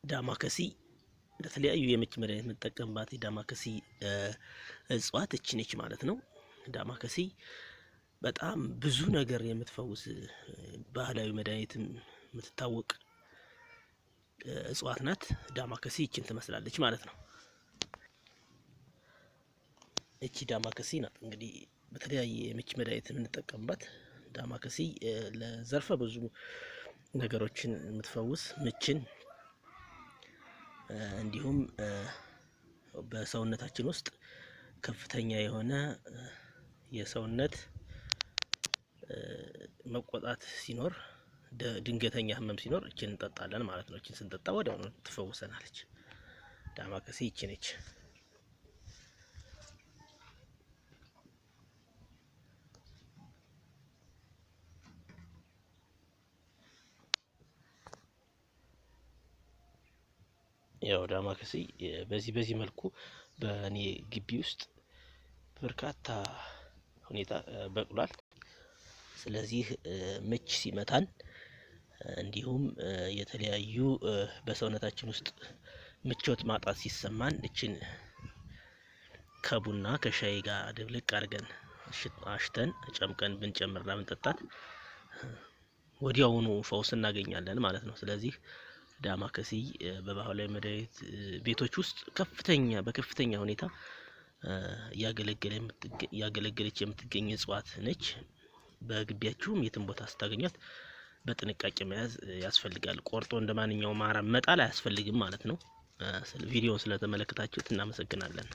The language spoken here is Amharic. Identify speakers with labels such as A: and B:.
A: ዳማከሲ ለተለያዩ የምች መድኃኒት የምንጠቀምባት የዳማከሲ እጽዋት እቺ ነች ማለት ነው። ዳማከሲ በጣም ብዙ ነገር የምትፈውስ ባህላዊ መድኃኒት የምትታወቅ እጽዋት ናት። ዳማከሲ ይችን ትመስላለች ማለት ነው። እቺ ዳማከሲ ናት እንግዲህ በተለያየ የምች መድኃኒት የምንጠቀምባት ዳማከሲ ለዘርፈ ብዙ ነገሮችን የምትፈውስ ምችን እንዲሁም በሰውነታችን ውስጥ ከፍተኛ የሆነ የሰውነት መቆጣት ሲኖር፣ ድንገተኛ ህመም ሲኖር እችን እንጠጣለን ማለት ነው። እችን ስንጠጣ ወዲያውኑ ትፈውሰናለች። ዳማከሴ ይቺ ነች። ያው ዳማከሴ በዚህ መልኩ በእኔ ግቢ ውስጥ በርካታ ሁኔታ በቅሏል። ስለዚህ ምች ሲመታን እንዲሁም የተለያዩ በሰውነታችን ውስጥ ምቾት ማጣት ሲሰማን እችን ከቡና ከሻይ ጋር ድብልቅ አድርገን አሽተን ጨምቀን ብንጨምርና ብንጠጣት ወዲያውኑ ፈውስ እናገኛለን ማለት ነው። ስለዚህ ዳማከሴ በባህላዊ መድኃኒት ቤቶች ውስጥ በከፍተኛ ሁኔታ እያገለገለች የምትገኝ እጽዋት ነች። በግቢያችሁም የትም ቦታ ስታገኟት በጥንቃቄ መያዝ ያስፈልጋል። ቆርጦ እንደ ማንኛውም አረም መጣል አያስፈልግም ማለት ነው። ቪዲዮውን ስለተመለከታችሁት እናመሰግናለን።